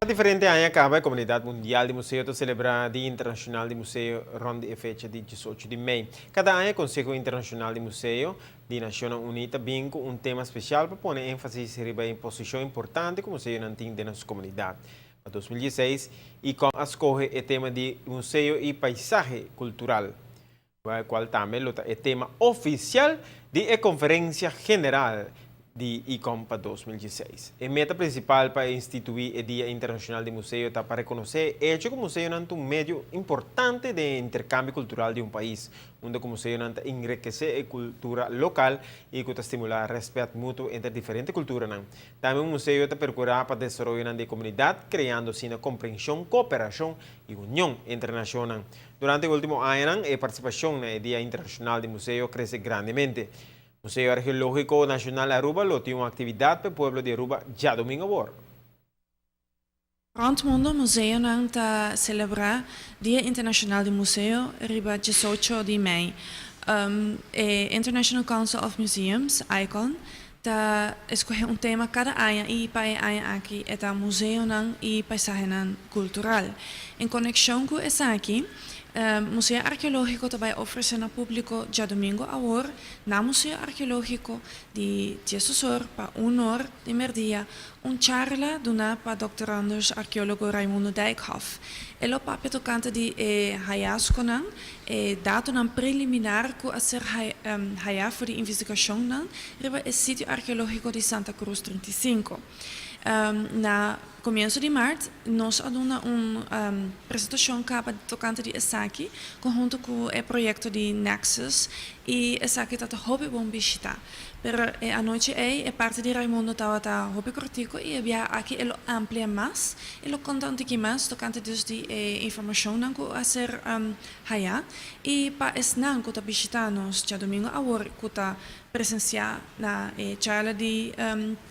Diferente aña caba e comunidad mundial di museo ta celebra Dia Internacional di Museo rond di e fecha di 18 di mei. Cada aña Conseho Internacional di Museo di Nacionnan Uni ta bin cu un tema special pa pone enfasis riba e posicion importante cu museonan tin den nos comunidad. Pa 2016, ICOM a scoge e tema di Museo y Paisahe Cultural, cual tambe lo ta e tema oficial di e Conferencia General di ICOM pa 2016. E meta principal pa institui e Dia Internacional di Museo ta pa reconoce e hecho cu museonan ta un medio importante di intercambio cultural di un pais, unda cu museonan ta enrikece e cultura local y cu ta stimula respet mutuo entre diferente culturanan. Tambe un museo ta percura pa desaroyonan di comunidad, creando asina comprension, cooperacion y union entre nacionnan. Durante e ultimo añanan, e participacion na e Dia Internacional di Museo a crece grandemente. Museo Arqueologico Nacional Aruba lo tin un actividad pa e pueblo di Aruba diadomingo awor. Rond mundo museonan ta celebra Dia Internacional di Museo riba 18 di mei. E International Council of Museums, ICOM, ta escoge un tema cada aña y pa e aña aki e ta museonan y paisahenan cultural. En conexion cu esaki, Museo Arqueologico ta bay ofrece na publico diadomingo awor na Museo Arqueologico di 10 or pa 1 or di merdia un charla duna pa Dr. Anders arqueologo Raimundo Dijkhoff. E lo papia tocante di e hallazgonan, e datonan preliminar cu a ser haya for di investigacionnan riba e sitio arqueologico di Santa Cruz 35. Na comienso di maart, nos a duna un presentacion caba tocante di esaki, conhunto cu e proyecto di Nexus, y esaki ta hopi bon bishita. Pero e anochi ey, e parti di Raimundo tabata hopi cortico y e biaha aki e lo amplia mas, e lo conta un tiki mas tocante dus di e informacionnan cu a ser haya. Y pa esnan cu ta bishita nos diadomingo awor cu ta presencia na e charla di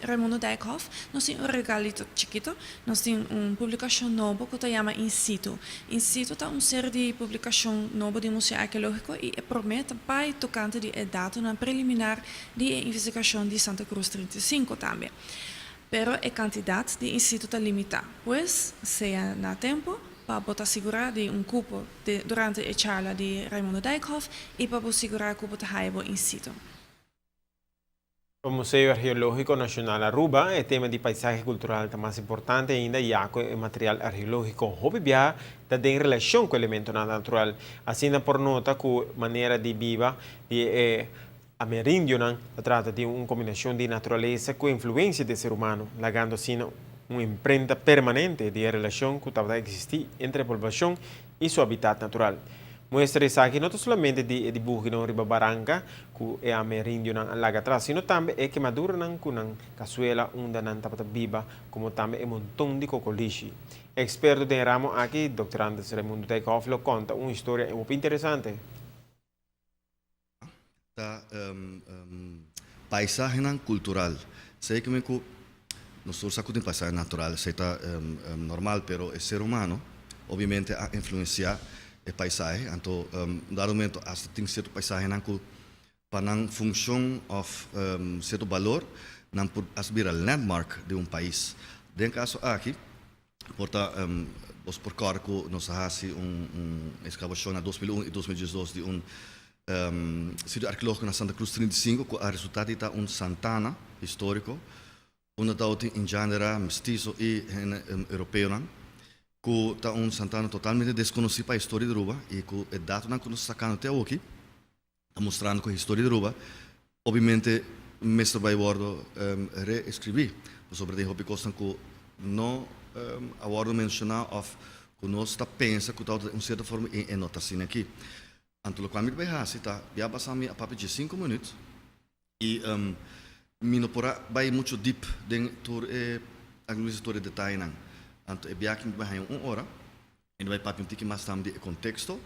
Raimundo Dijkhoff, nos tin un regalito chikito. Nos tin un publicacion nobo cu ta yama In Situ. In Situ ta un serie di publicacion nobo di Museo Arqueologico y e prome ta bay tocante di e datonan preliminar di e investigacion di Santa Cruz 35 tambe. Pero e cantidad di In Situ ta limita, pues sea na tempo pa bo ta sigura di un cupo durante e charla di Raimundo Dijkhoff y pa bo sigura cu bo ta haya bo In Situ. O Museo Arqueologico Nacional Aruba, e tema di paisahe cultural ta mas importante ainda, ya cu e material arqueologico hopi bia ta den relacion cu elemento natural. Asina por nota cu manera di biba di e amerindionan ta trata di un combinacion di naturalesa cu influencia di ser humano, lagando asina un imprenta permanente di e relacion cu ta existi entre e poblacion y su habitat natural. Muestra esaki no solamente di dibuhonan riba baranca cu e amerindionan a laga atras, sino tambe e kemaduranan cu nan casuela unda nan tabata biba, como tambe e monton di cocolishi. Experto den ramo aki, Dr. Anders Raimundo Dijkhoff, lo conta un historia hopi interesante. Ta paisahenan cultural. Esey cu cu nos sa cu tin paisahe natural, esey ta normal, pero e ser humano obviamente a influencia e paisahe. Anto, dado momento, hasta tin cierto paisahenan cu pa nan funcion of cierto balor, nan por hasta bira landmark di un pais. Den caso aki, por ta nos por corda cu nos a haci un excavacion na 2001 y 2012 di un sitio arqueologico na Santa Cruz 35 cu a resulta di ta un santana historico, unda tabatin indjan, mestizo y europeonan, cu ta un santana totalmente desconoci pa e historia di Aruba y cu e datonan cu nos ta sacando te aki ta mustrando cu e historia di Aruba obviamente mester bay wordo reescribi, pasobra tin hopi cosnan cu no a wordo menciona of cu nos ta pensa cu ta un cierto forma y no ta asina aki. Anto loke mi bay haci ta ya pasa mi a papia 5 minuut y mi no por a bay mucho deep den tur e tur e detayenan. Anto e biaha mi bay haya un ora y bay papia un tiki mas tambe di e contexto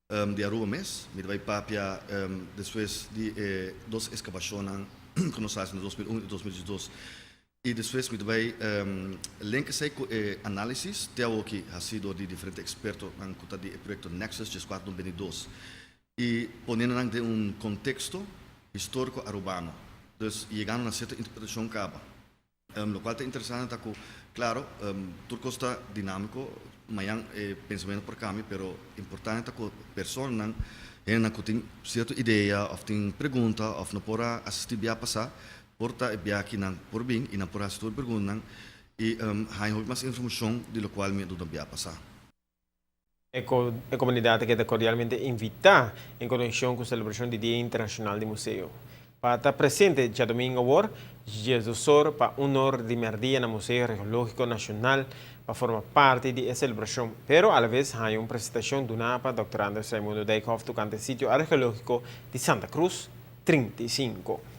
di Aruba mes. Mi bay papia despues di e dos excavacionnan cu nos a haci na 2001 y 2012 y despues mi bay link esey cu e analisis te aki haci door di diferente expertonan cu ta di e proyecto Nexus 1422 y poniendo nan den un contexto historico arubano. Dus yegando na cierto interpretacion caba. Locual ta interesante ta cu, claro, tur cos ta dinamico, mañan e pensamento por cambia, pero importante ta cu personanan, hendenan cu tin cierto idea of tin pregunta of no por a asisti bia pasa, por ta e bia aki nan por bin y nan por haci tur e preguntanan y haya hopi mas informacion di locual mi a duna bia pasa. E komunidat ta keda kordialmente invitá en konekshon ku selebrashon di Dia Internashonal di Museo pa ta presente djadomingo awor, 12 or pa 1 or di mèrdia na Museo Arkeológiko Nashonal pa forma parti di e selebrashon, pero alaves haña un presentashon duná pa Dòkter Andres Raimundo Dijkhoff tokante sitio arkeológiko di Santa Cruz 35.